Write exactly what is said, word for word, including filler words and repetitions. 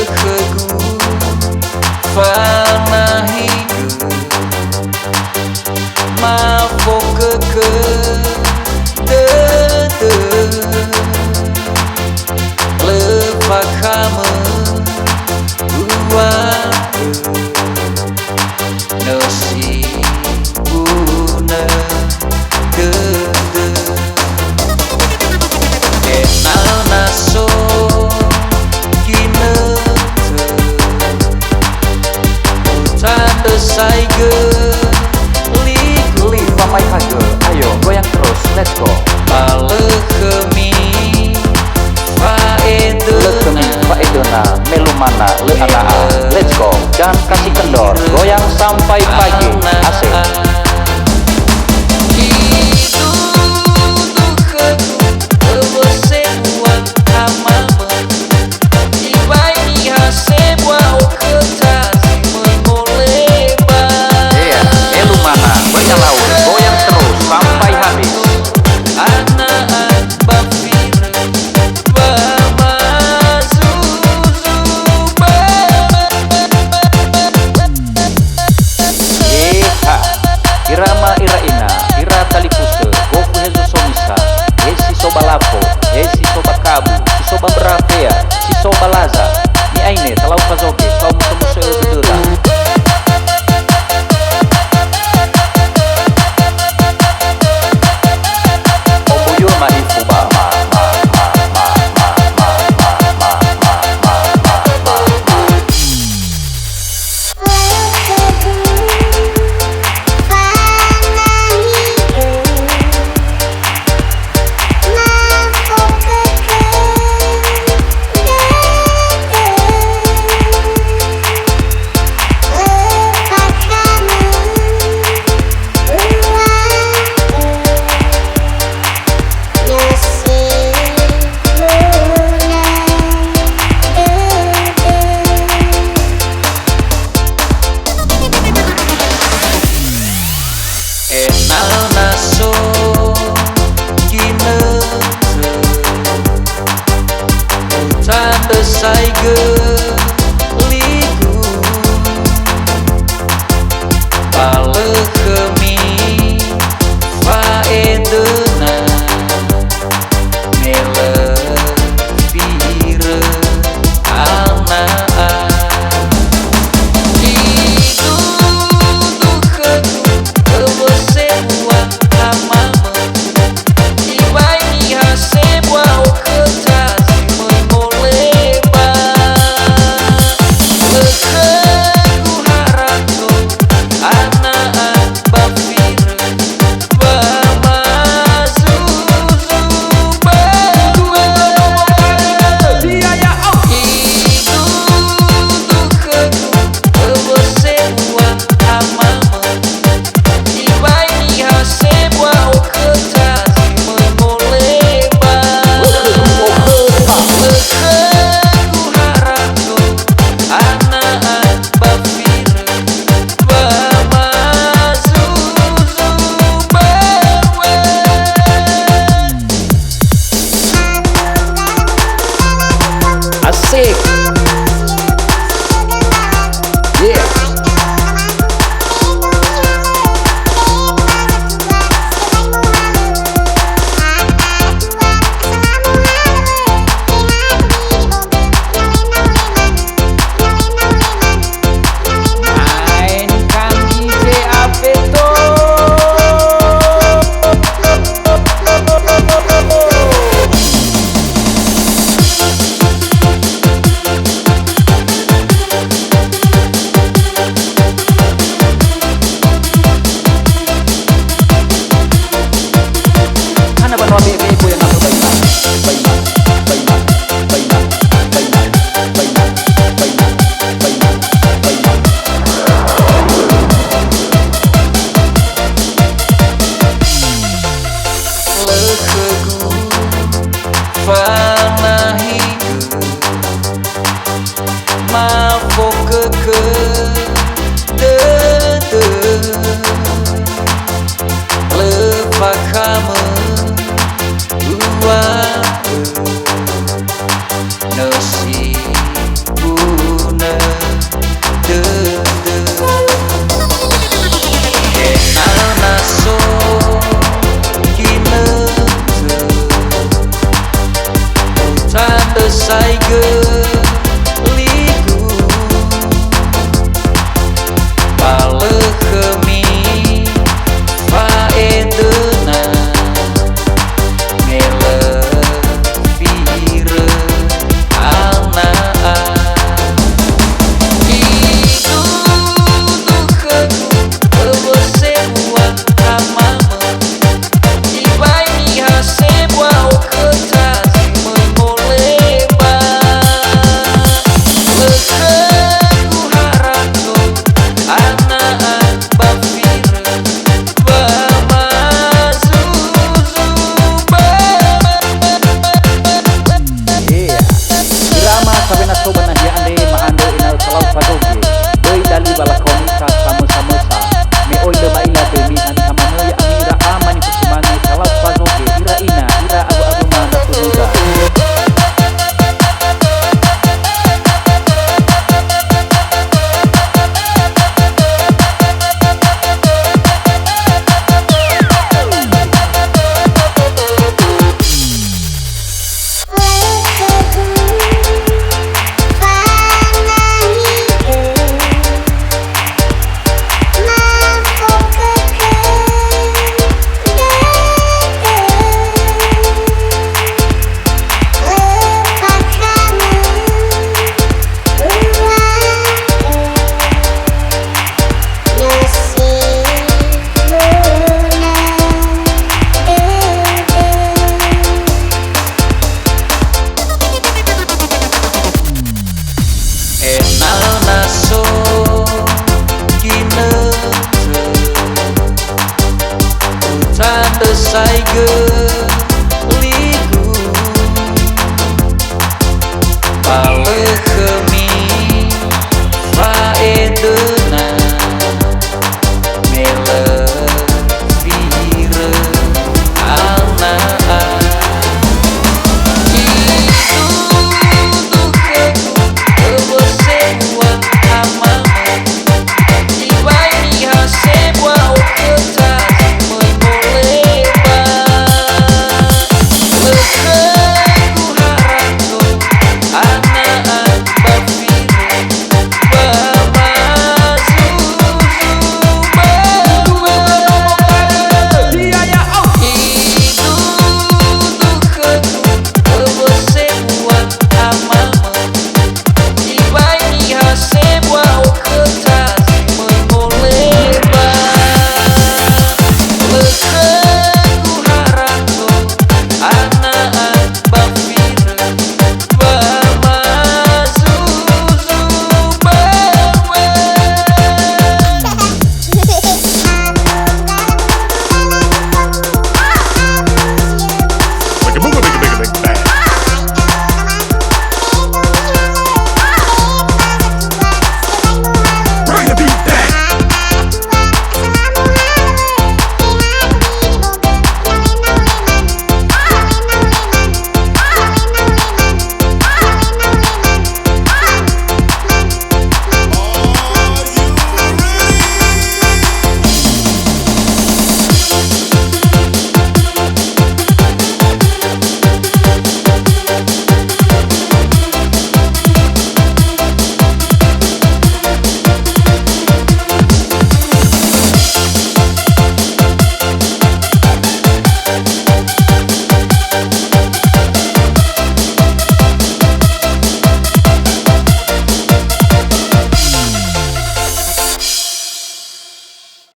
Khögu, fanahigö, mafokökö dödö, lö fakhamö uŵa'ö. Nösi bunö dödö. Ena'ö na so ginötö, utandrösaigö ligu. Li, famai hagö, ayo, goyang terus, let's go. Ba lö khömi fa'edöna. Lö khömi fa'edöna, melumana, lö ana'a. Let's go. Dan kasih kendor, goyang sampai pagi. Asik. Idudu khögu, öwö sebua hamamö. Ibai niha sebua okhöta zi möi moleba. Iya, elumana, goyang laut, goyang terus sampai habis. Ana'a ba firö, ba mazuzu ba. Eha, ira ama, ira ina, ira talifusö, gofu hezo so misa, he si so ba lafo, he si so ba kabu, si so ba mböra fea, si so ba laza, mi'aine, talau fazoge, fao musomuso ero dödöra. Ombuyur ma'ifu ba ma, ma, ma. Ena'ö na so ginötö, utandrösaigö ligu, ba lö khömi fa'edöna. Me lö firö ana'a. Idudu khögu, öwö sebua hamamö. Ibai niha sebua okhöta zi möi moleba. Lö khögu harato, ana'a ba firö. Asik. Yeah. Main kang I C A P to. Hana banua be'e-be'e boya nafö ba ima, ba ima, ba ima, ba ima, ba ima, ba ima, ba ima, ba ima, ba ima. Lö khögu fanahigö, mafokökö dödö, lö fakhamö uŵa'ö, nösi bu Gö.